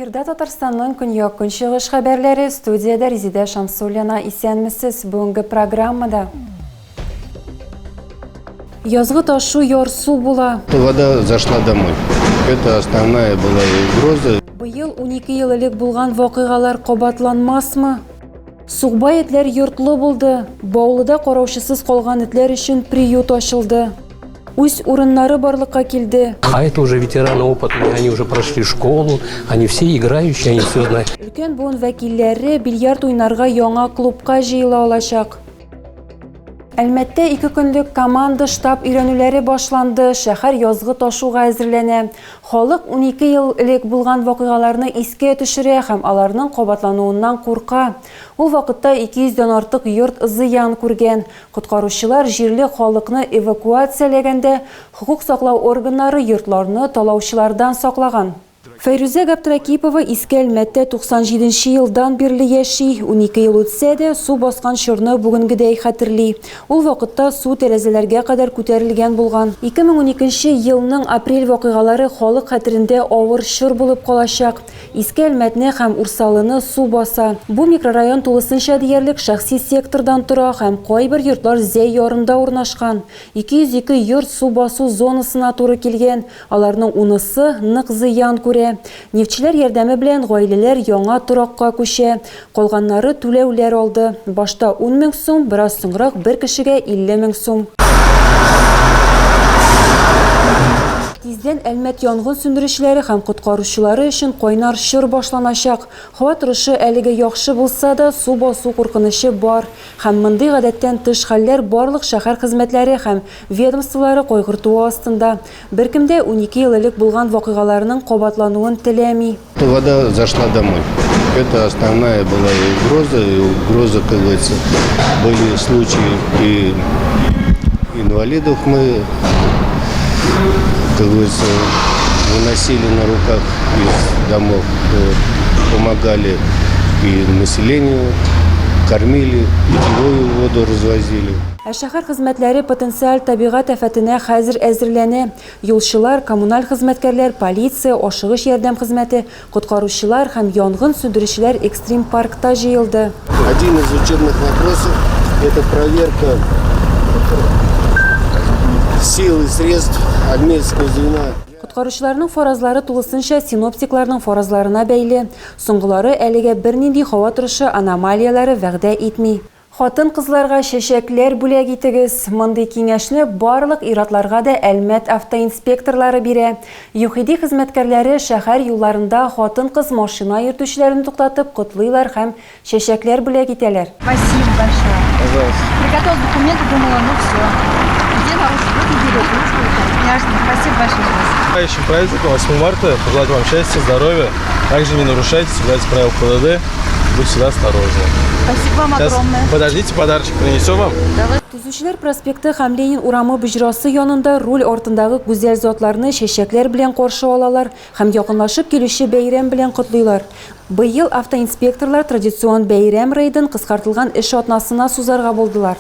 Эфирда Татарстанның көньяк-көнчыгыш хәбәрләре, студиядә Резидә Шамсуллина. Исәнмесез! Бүгенге программада Язгы ташу ярсу була. Вода зашла домой. Это основная была угроза. Быел 12 ел элек булган вакыйгалар кабатланмасмы? Сукбай этләр йортлы булды. Баулыда караучысыз калган этләр өчен приют ачылды. Үз урыннары барлыкка килде. А это уже ветераны опытные, они уже прошли школу, они все играющие, они все знают. Өлкән буын вәкилләре бильярд уйнарга яңа клубка җыела алачак. Әлмәттә ике көнлек команда штаб өйрәнүләре башланды, шәһәр язгы ташуга әзерләнә. Халык 12 ел элек булган вакыйгаларны искә төшерә һәм аларның кабатлануыннан курка. Ул вакытта 200 дән артык йорт зыян күргән. Коткаручылар җирле халыкны эвакуацияләгәндә, хокук саклау органнары йортларны талаучылардан саклаган. Фәйрүзә Гаптракипова Иске Әлмәттә 97 нче елдан бирле яши. 12 ел үтсә дә, су баскан чорны бүгенгедәй хәтерли. Ул вакытта су тәрәзәләргә кадәр күтәрелгән булган. 2012 нче елның апрель вакыйгалары халык хәтерендә авыр чор булып калачак. Иске Әлмәтне һәм Урсалыны су баса. Бу микрорайон тулысынча диярлек шәхси сектордан тора һәм кайбер йортлар Зәй ярында урнашкан. 202 йорт су басу зонасына туры килгән. Аларның унысы нык зыян күрә. Нефтьчеләр ярдәме белән гаиләләр яңа торакка күчә. Калганнары түләүләр алды. Башта 10 мең сум, бераз соңрак бер кешегә 50 мең сум. Тиздән Әлмәт янгын сүндерүчеләре һәм коткаручылары өчен кайнар чор башланачак. Һава торышы әлегә яхшы булса да, су басу куркынычы бар. Һәм мондый гадәттән тыш хәлләр барлык шәһәр хезмәтләре һәм ведомстволары кайгыртуы астында. Беркем дә 12 ел элек булган вакыйгаларның кабатлануын теләми. Вода зашла домой. Это основная была и угроза, и угроза, как говорится, были случаи и инвалидов мы, как говорится, выносили на руках из домов, помогали и населению, кормили, питьевую воду развозили. Ә шәһәр хезмәтләре потенциаль табигать афәтенә хәзер әзерләнә. Юлчылар, коммуналь хезмәткәрләр, полиция, ашыгыч ярдәм хезмәте, коткаручылар һәм янгын сүндерүчеләр экстрим-паркта җыелды. Один из учебных вопросов – это проверка сил и средств армейского звена. Коткаручыларның фаразлары тулысынча синоптикларның фаразларына бәйле. Соңгылары әлегә бернинди һава торышы аномалияләре вәгъдә итми. Хатын-кызларга чәчәкләр бүләк итегез. Мондый киңәшне барлык ир-атларга да Әлмәт автоинспекторлары бирә. ЮХИДИ хезмәткәрләре шәһәр юлларында хатын-кыз машина йөртүчеләрне туктатып котлыйлар һәм чәчәкләр бүләк итәләр. Спасибо большое. Пожалуйста. Приготовила документы, думала, ну все. Где на русский? Вот неделю, Няшно. Спасибо большое. Наступающим праздником 8 марта. Пожелать вам счастья, здоровья. Также не нарушайте, соблюдайте правила ПДД. Будьте всегда осторожны. Спасибо вам Сейчас огромное. подождите, подарочек принесем вам. Төзүчеләр проспекты һәм Ленин урамы боҗрасы янында руль артындагы гүзәл затларны чәчәкләр белән каршы алалар һәм якынлашып килүче бәйрәм белән котлыйлар. Быел автоинспекторлар традицион бәйрәм рейдын кыскартылган эш атнасына сузарга булдылар.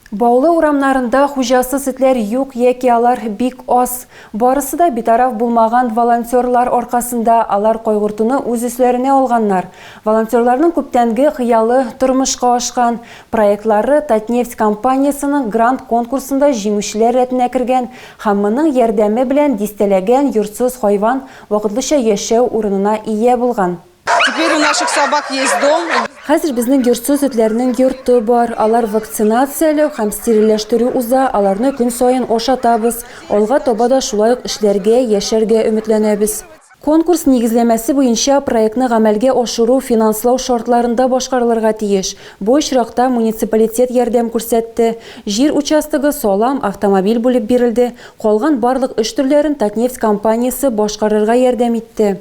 Баулы урамнарында хуҗасыз этләр юк яки алар бик аз. Барысы да битараф булмаган волонтерлар аркасында, алар кайгыртуны үз өсләренә алганнар. Волонтерларның күптәнге хыялы тормышка ашкан. Проектлары Татнефть компаниясенең грант конкурсында җиңүчеләр рәтенә кергән һәм моның ярдәме белән дистәләгән йортсыз хайван вакытлыча яшәү урынына ия булган. Теперь у наших собак есть дом. Хәзер безнең йортсыз этләрнең йорты бар. Алар вакцинацияләү һәм стерильләштерү уза, аларны көн саен ашатабыз. Алга таба да шулай ук эшләргә, яшәргә өметләнәбез. Конкурс нигезләмәсе буенча проектны гамәлгә ашыру финанслау шартларында башкарылырга тиеш. Бу очракта муниципалитет ярдәм күрсәтте. Җир участогы, салам, автомобиль бүлеп бирелде. Калган барлык эш төрләрен Татнефть компаниясе башкарырга ярдәм итте.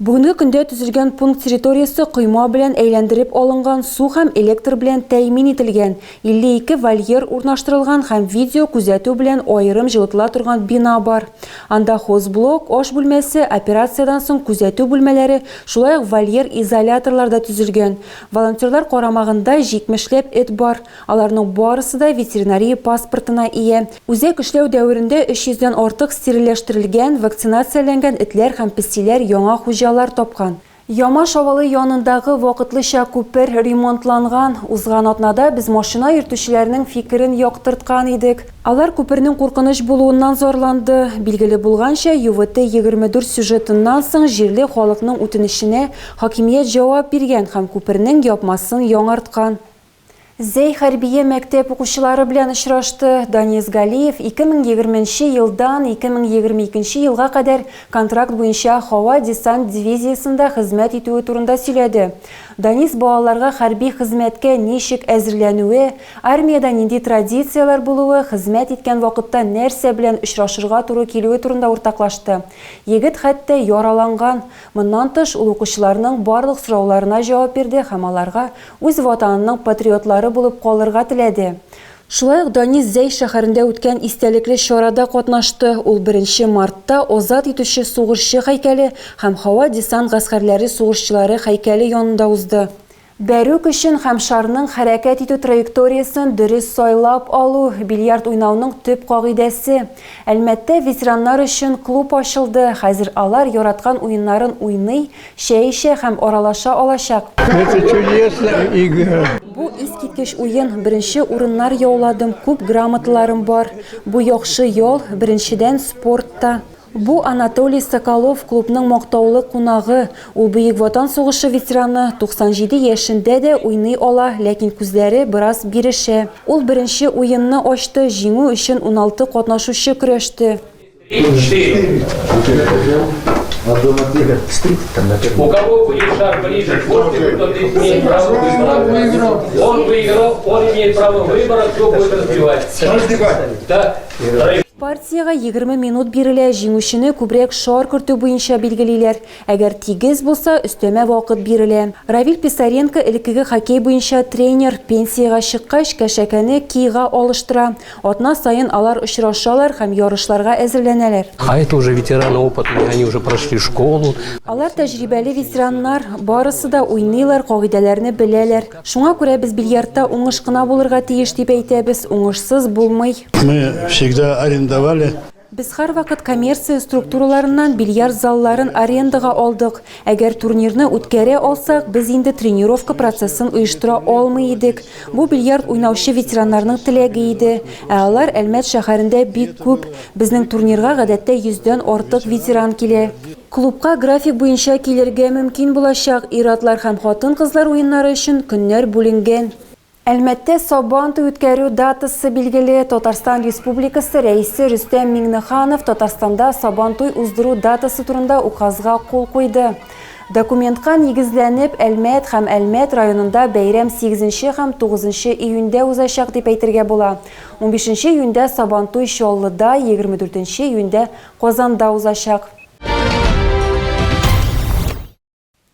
Бүгенге көндә төзелгән пункт территориясе койма белән әйләндереп алынган, су һәм электр белән тәэмин ителгән, 52 вольер урнаштырылган һәм видеокүзәтү белән аерым җылытыла торган бина бар. Анда хозблок, аш бүлмәсе, операциядән соң күзәтү бүлмәләре, шулай ук вольер-изоляторлар да төзелгән. Волонтерлар карамагында җитмешләп эт бар. Аларның барысы да ветеринария паспортына ия. Үзәк эшләү дәверендә 300 дән артык стерильләштерелгән, вакцинацияләнгән этләр һәм песиләр яңа хуҗалар. хуҗалар тапкан. Ямаш авылы янындагы вакытлыча күпер ремонтланган. Узган атнада без машина йөртүчеләрнең фикерен яктырткан идек. Алар күпернең куркыныч булуыннан зарланды. Билгеле булганча, ЮВТ-24 сюжетыннан соң җирле халыкның үтенеченә хакимият җавап биргән һәм күпернең япмасын яңарткан. Зәй хәрбие мәктәп укучылары белән очрашты. Данис Галиев 2020 нче елдан 2022 нче елга кадәр контракт буенча һава-десант дивизиясендә хезмәт итүе турында сөйләде. Данис балаларга хәрби хезмәткә ничек әзерләнүе, армиядә нинди традицияләр булуы, хезмәт иткән вакытта нәрсә белән очрашырга туры килүе турында уртаклашты. Егет хәтта яраланган. Моннан тыш, ул укучыларның барлык сорауларына җавап бирде һәм аларга Үз Ватанының патриотлары булып калырга теләде. Шулай ук Данис Зәй шәһәрендә үткән истәлекле чарада катнашты, ул беренче мартта Азат итүче сугышчы һәйкәле һәм Һава-десант гаскәрләре сугышчылары һәйкәле янында узды. Бәрү көчен һәм шарның хәрәкәт итү траекториясен дөрес сайлап алу, бильярд уйнауның төп кагыйдәсе. Әлмәттә ветераннар өчен клуб ачылды, хәзер алар яраткан уеннарын уйный, Чәй эчә һәм аралаша алачак. Это чудесная игра. Бу искиткеч уен, беренче урыннар яуладым, күп грамоталарым бар. Бу яхшы ял, беренчедән, спорт та. Бу Анатолий Соколов, клубның мактаулы кунагы. Ул Бөек Ватан сугышы ветераны, 97 яшендә дә уйный ала, ләкин күзләре бераз бирешә. Ул беренче уенны ачты, җиңү өчен 16 катнашучы көрәште. Четыре. У кого будет шар ближе к бортику, тот имеет право выбора. Он выиграл, он имеет право выбора, кто будет разбивать. Да. Партиягә 20 минут бирелә, җиңүчене күбрәк шар кертү буенча билгелиләр. Әгәр тигез булса, өстәмә вакыт бирелә. Равил Писаренко элеккеге хоккей буенча тренер, пенсиягә чыккач, кәшәкәне кийга алыштыра. Атна саен алар очрашалар һәм ярышларга әзерләнәләр. А это уже ветераны опытные, они уже прошли школу. Алар тәҗрибәле ветераннар, барысы да уйныйлар, кагыйдәләрне беләләр. Шуңа күрә без бильярдта уңыш кына булырга тиеш дип әйтәбез, уңышсыз булмый. Мы всегда арендовали. Без һәрвакыт коммерция структураларыннан бильярд залларын арендага алдык. Әгәр турнирны үткәрә алсак, без инде тренировка процессын оештыра алмый идек. Бу бильярд уйнаучы ветераннарның теләге иде. Ә алар Әлмәт шәһәрендә бик күп. Безнең турнирга гадәттә йөздән артык ветеран килә. Клубка график буенча килергә мөмкин булачак. Ир-атлар һәм хатын-кызлар уеннары өчен көннәр бүленгән. Әлмәттә Сабан туй үткәрү датасы билгеле. Татарстан Республикасы Рәисе Рөстәм Миңнеханов Татарстанда Сабан туй уздыру датасы турында указга кул куйды. Документка нигезләнеп, Әлмәт һәм Әлмәт районында бәйрәм сигезенче һәм тугызынчы июньдә узачак дип әйтергә була. Унбишенче июньдә Сабантуй Чаллыда, 24 июньдә Казанда узачак.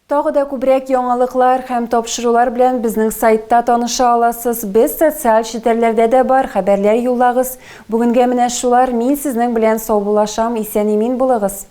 Тагы да күбрәк яңалыклар һәм тапшырулар белән безнең сайтта таныша аласыз. Без социаль челтәрләрдә дә бар, хәбәрләр юллагыз. Бүгенгә менә шулар, мин сезнең белән саубуллашам, исән-имин булыгыз.